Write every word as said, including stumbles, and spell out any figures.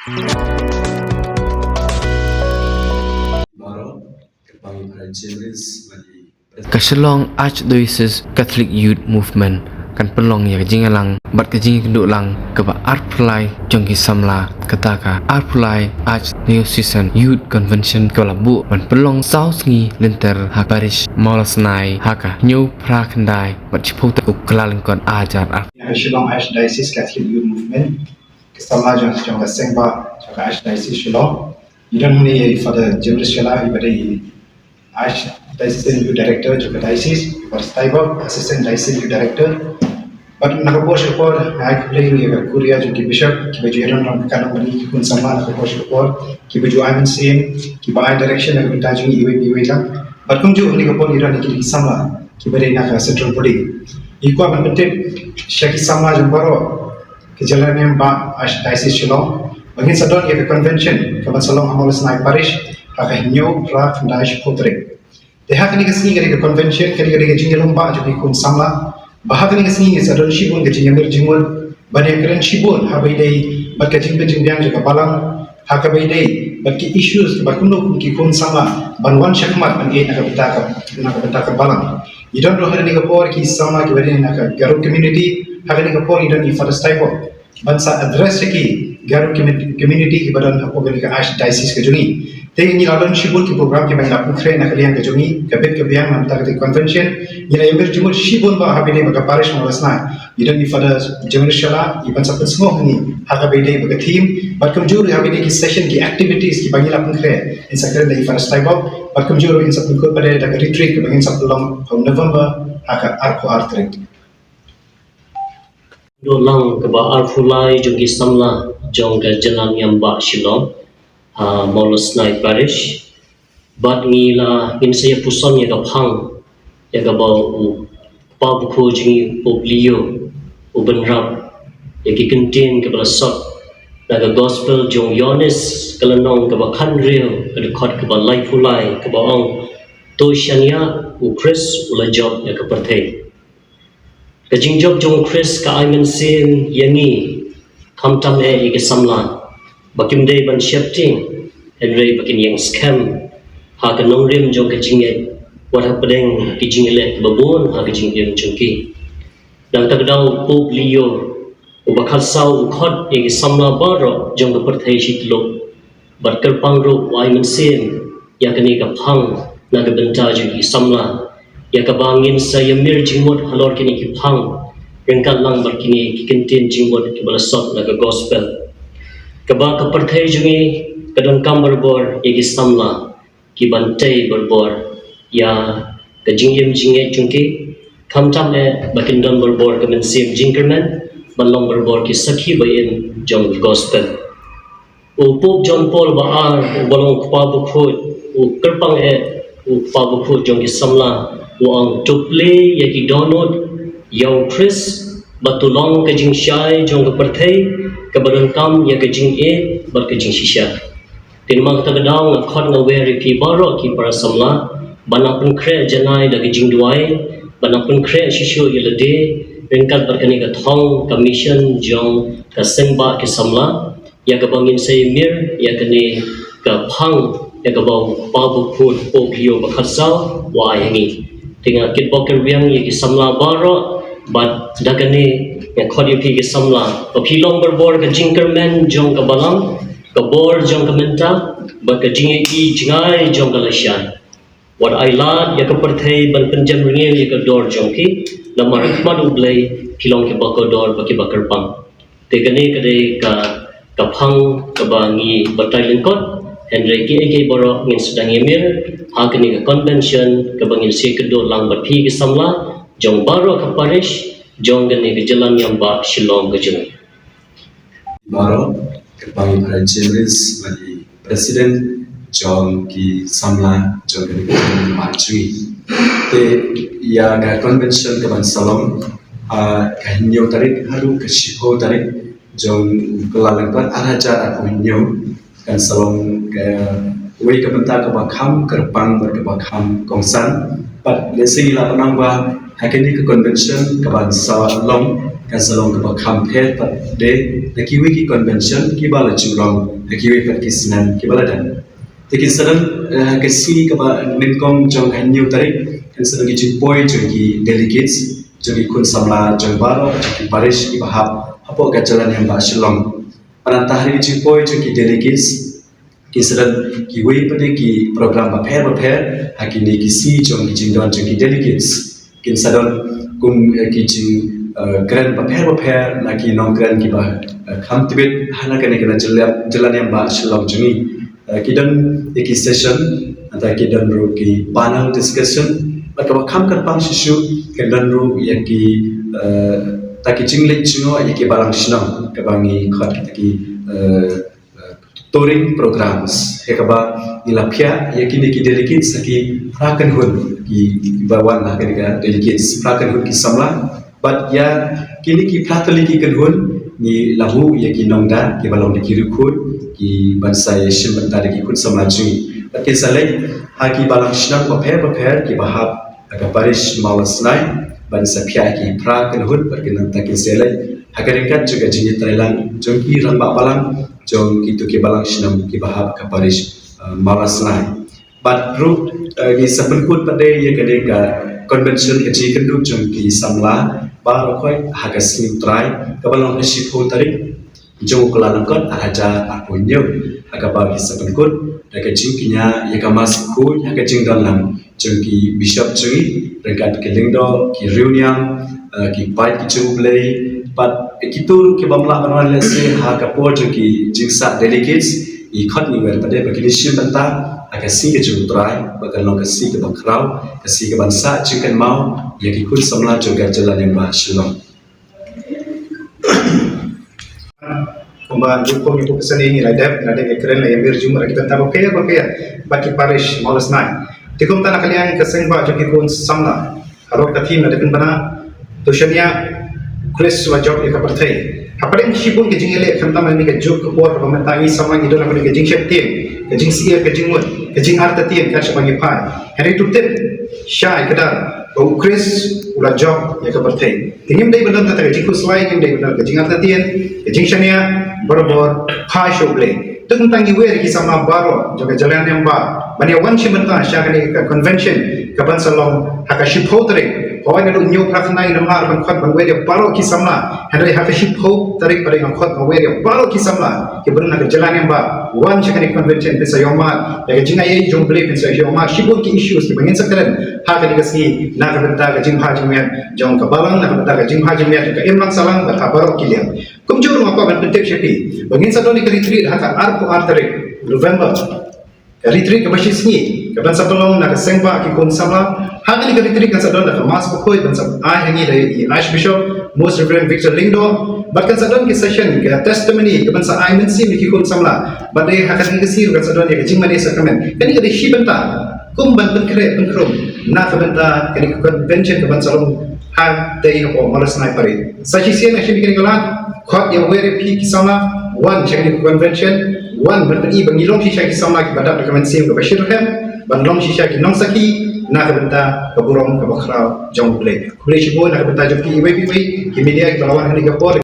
Ka Shillong Archdiocese Catholic Youth Movement kan pynlong ïa ka jingïalang bad ka jingïakynduh lang kaba arphew lai jong ki samla, kata ka arphew lai Archdiocesan Youth Convention kaba la buh ban pynlong saw sngi lynter ha parish Mawlasnai ha ka hynñiew phra khyndai bad shiphew tarik u Kyllalyngkot ar hajar ar. Ïa ka Shillong Archdiocese Catholic Youth Movement, ka samla jong, jong ka seng bah jong ka Archdiocese Shillong. Ngi don hangne ïa i Father James Shylla, iba dei Archdiocesan Youth Director jong ka diocese, i Father Stibok, Assistant Diocesan Youth Director. Bad na ka por sha ka por nga ai khublei ïa ka kuria jong ki bishop kiba ju ïadon lang ka nong bad ngi ki khun samla na ka por sha ka por, kiba ju ai mynsiem, kiba ai direction na ka bynta jong ngi iwei pa iwei lang. Bad kumjuh ha kane ka por ngi don ïa ki samla kiba dei na ka central body. Ngi kwah ban pyntip sha ki samla jong baroh ka jylla niam bah Archdiocese Shillong ba ngin sa don ïa ka convention kaban sa long ha Mawlasnai Parish ha ka hynñiew phra khyndai shiphew tarik. Te ha kane ka sngi ka dei ka convention, kane ka dei ka jingïalum bah jong ki khun samla. Ba ha kane ka sngi ngin sa don shibun ka jingïamir jingmut ban ïakren shibun ha ba ïadei bad ka jingbit jingbiang jong ka balang, ha kaba ïadei bad ki issues kiba kumno kum ki khun samla ban wan shakhmat ban ïeit na ka bynta ka, na ka bynta ka balang. Ngi don ruh ha kane ka por ki samla kiba dei na ka Garo community, ha kane ka por ngi don i Father Stibok ban sa address ïa ki Garo commu-, community kiba don hapoh kane ka Archdiocese ka jong ngi. Te ngi la don shibun ki program kiba ngi la pynkhreh na ka liang ka jong ngi, ka bit ka biang na ka bynta ka convention. Ngi la ïamir jingmut shibun bah ha ba ïadei bad ka parish Mawlasnai. Ngi don i Father James Shylla, i ban sa pynsngew ha ngi ha kaba ïadei bad ka theme bad kumjuh ruh ha ba ïadei ki session, ki activities kiba ngi la pynkhreh. Ngin sa kren da i Father Stibok bad kumjuh ruh ngin sa pynkut pat da ka retreat kaba ngin sa pynlong ha u November ha ka arphew ar tarik. Ïakynduh lang kaba arphew lai jong ki samla jong ka jylla niam bah Shillong ha Mawlasnai Parish. Bad ngi la, ngin sa ïa puson ïa ka phang ïa kaba u Kpa Bakhuid jong ngi u Pope Leo u bynrap ïa ki kyntien kiba la sot na ka Gospel jong u Ïoannis, ka lynnong kaba khathynriew, ka dkhot kaba laiphew lai, kaba ong: To shaniah, u Khrist u la jop ïa ka pyrthei. Ka jingjop jong u Khrist ka ai mynsiem ïa ngi, khamtam eh ïa ki samla, ba kim dei ban sheptieng, hynrei ba kin ïeng skhem ha ka nongrim jong ka jingngeit, wat hapdeng ki jingïaleh kiba bun ha ka jingim jong ki. Na kata ka daw u Pope Leo uba khatsaw u khot ïa ki samla baroh jong ka pyrthei shi tyllup, bad kyrpang ruh u ai mynsiem ïa kane ka phang na ka bynta jong ki samla, ïa kaba ngin sa ïamir jingmut halor kine ki phang ryngkat lang bad kine ki kyntien jingmut kiba la sot na ka Gospel. Kaba ka pyrthei jong ngi ka donkam barabor ïa ki samla kiban tei barabor ïa ka jingim jingngeit jong ki, khamtam eh ba kin don barabor ka mynsiem jingkyrmen ban long barabor ki sakhi ba im jong ka Gospel. U Pope John Paul ba ar, uba long u Kpa Bakhuid, u kyrpang eh u Kpa Bakhuid jong ki samla, u ong: To plie ïa ki dohnud ïa u Khrist, bad to long ka jingshai jong ka pyrthei kaba donkam ïa ka jingïeit bad ka jingshisha. Te namar kata ka daw nga khot, nga wer ïa phi baroh ki para samla ban nang pynkhreh janai da ka jingduwai, ban nang pynkhreh shisha ïa lade ryngkat bad kane ka thong, ka mission jong ka seng bah ki samla, ïa kaba ngin sa ïamir ïa kane ka phang ïa kaba u Kpa Bakhuid, Pope Leo ba khatsaw, u ai ha ngi. Te nga kitbok kitrwiang ïa ki samla baroh, bad da kane nga khot ïa phi ki samla ba phin long barabor ka jingkyrmen jong ka balang, ka bor jong ka mynta, bad ka jingïeit jngai jong ka lashai. Wat ailad ïa ka pyrthei ban pynjem rngiew ïa ka dor jong phi, namar ha khmat U Blei phi long kiba kordor bad kiba kyrpang. Te kane ka dei ka, ka phang kaba ngi batai lyngkot, hynrei kiei kiei baroh ngin sdang ïamir ha kane ka convention kaba ngin sa ïakynduh lang bad phi ki samla jong baroh ka parish jong kane ka jylla niam bah Shillong ka jong ngi. Baroh, kyrpang ïa i Father James, bad i president jong ki samla jong kane ka jylla niam bah jong ngi. Te ïa ka convention kaban sa long ha ka hynñiew tarik haduh ka shiphew tarik jong u Kyllalyngkot ar hajar arphew hynñiew, kan sa long kawei ka bynta kaba kham kyrpang bad kaba kham kongsan. Bad lehse ngi la pynang ba ha kane ka convention kaban sa long, kan sa long kaba kham pher pat de ha kiwei ki convention kiba la ju long ha kiwei pat ki snem kiba la dep. Te kin sa don ha ka sngi kaba nyngkong jong ka hynñiew tarik, kin sa don ki jingpoi jong ki delegates jong ki khun samla jong baroh jong ki parish kiba hap hapoh ka jylla niam ba Shillong. Bad nangta ha ki jingpoi jong ki delegates kin sa don kiwei pat ki program bapher bapher ha kine ki sngi jong ki jingdon jong ki delegates. Kin sa don kum ki jingkren bapher bapher na ki nongkren kiba kham tbit ha na kane ka jylla niam ba Shillong jong ngi. Ki don ki session, nangta ki don ruh ki panel discussion, bad kaba kham kyrpang shisha kin don ruh ïa kita ki jingleit jngoh ïa ki balang shnong kaba ngi khot kita ki touring programs, ha kaba ngi la phiah ïa kine ki delegates ha ki phra kynhun kiba wan ha kane ka delegates, phra kynhun ki samla. Bad ïa kine ki phra tylli ki kynhun ngi la buh ïa ki nongda kiba long da ki riewkhuid kiban sa ïashim bynta da ki khun samla jong ngi. Bad kin sa leit ha ki balang shnong bapher bapher kiba hap ha ka parish Mawlasnai ban sa phiah ïa ki phra kynhun bad kin nangta kin sa leit ha ka ryngkat jong ka jingïatreilang jong ki rangbah balang jong kito ki balang shnong kiba hap ha ka parish Mawlasnai. Bad ruh ngi sa pynkut pat de ïa kane ka convention ka jingïakynduh jong ki samla baroh khoit ha ka sngi U Trai kaba long ha ka shiphew tarik jong u Kyllalyngkot ar hajar arphew hynñiew, ha kaba ngi sa pynkut da ka jingkñia ïa ka Mass Bakhuid ha ka jingdonlang jong ki bishop jong ngi ryngkat ki lyngdoh, ki riewniam, ki paid ki jong U Blei, bad kito ruh ki bym lah ban wan lehse ha ka por jong ki jingsah delegates. Ngi khot ngi wer pat de ba kin ïashim bynta ha ka sngi ka jong U Trai ba kan long ka sngi kaba khraw, ka sngi kaban sah jingkynmaw ïa ki khun samla jong ka jylla niam ba Shillong. Kumba ngi kum ïa ka sani ngi la dep, la dep ïakren, la ïamir jingmut ha ki bynta bapher bapher bad ki parish Mawlasnai. Te kumta na ka liang ka seng ba jong ki khun samla, halor ka theme la dep pynbna, to shaniah, Khrist u la jop ïa ka pyrthei. Hapdeng shibun ka jingïaleh khamtam ha kane ka juk ka por kaba mynta ngi samla ngi don ha kane ka jingsheptieng, ka jingsyier, ka jingmut, ka jingartatien kat shaba ngi phai. Hynrei to tip shai kdar ba u Khrist u la jop ïa ka pyrthei. Te ngim dei ban don kata ka jingkhuslai, ngim dei ban don ka jingartatien, ka jingshaniah, barabor phai sha U Blei. Te kumta ngi wer ïa ki samla baroh jong ka jylla niam ba ban ïa wan shim bynta sha kane ka convention kaban sa long ha ka shiphew tarik. Hooid naduh hynñiew phra khyndai ngim lah ban khot ban wer ïa baroh ki samla, hynrei ha ka shiphew tarik pat de nga khot nga wer ïa baroh ki samla kiba don ha ka jylla niam ba wan sha kane ka convention, phin sa ïohmad ïa ka jingaiei jong U Blei, phin sa ïohmad shibun ki issues kiba ngin sa kren ha kane ka sngi na ka bynta ka jingbha jingmiat jong ka balang, na ka bynta ka jingbha jingmiat jong ka imlang sahlang bad ha baroh ki liang. Kumjuh ruh nga kwah ban pyntip sha phi ba ngin sa don ïa ka retreat ha ka arphew ar tarik November. Ka retreat kaba shisngi kaban sa pynlong na ka seng ba ki khun samla. Ha kane ka retreat kan sa don da ka Mass Bakhuid ban sa ai ha ngi da i Archbishop Most Reverend Victor Lyngdoh. Bad kan sa don ki session ka testimony kaban sa ai mynsiem ïa ki khun samla. Bad dei ha kane ka sngi ruh kan sa don ïa ka jingmane sakrament. Kane ka dei shi bynta kum ban pynkhreh pynkhrung na ka bynta kane ka convention kaban sa long ha dei hapoh Mawlasnai Parish. Sa shisien nga shim ïa kane ka lad, khot ïa wer ïa phi ki samla, wan sha kane ka convention, wan ban pyni ba ngi long shisha ki samla kiba dap da ka mynsiem kaba shitrhem, ban long shisha ki nongsakhi na ka bynta ka burom kaba khraw jong U Blei. Khublei shibun na ka bynta jong phi iwei pa iwei ki media kiba la wan ha kane ka por.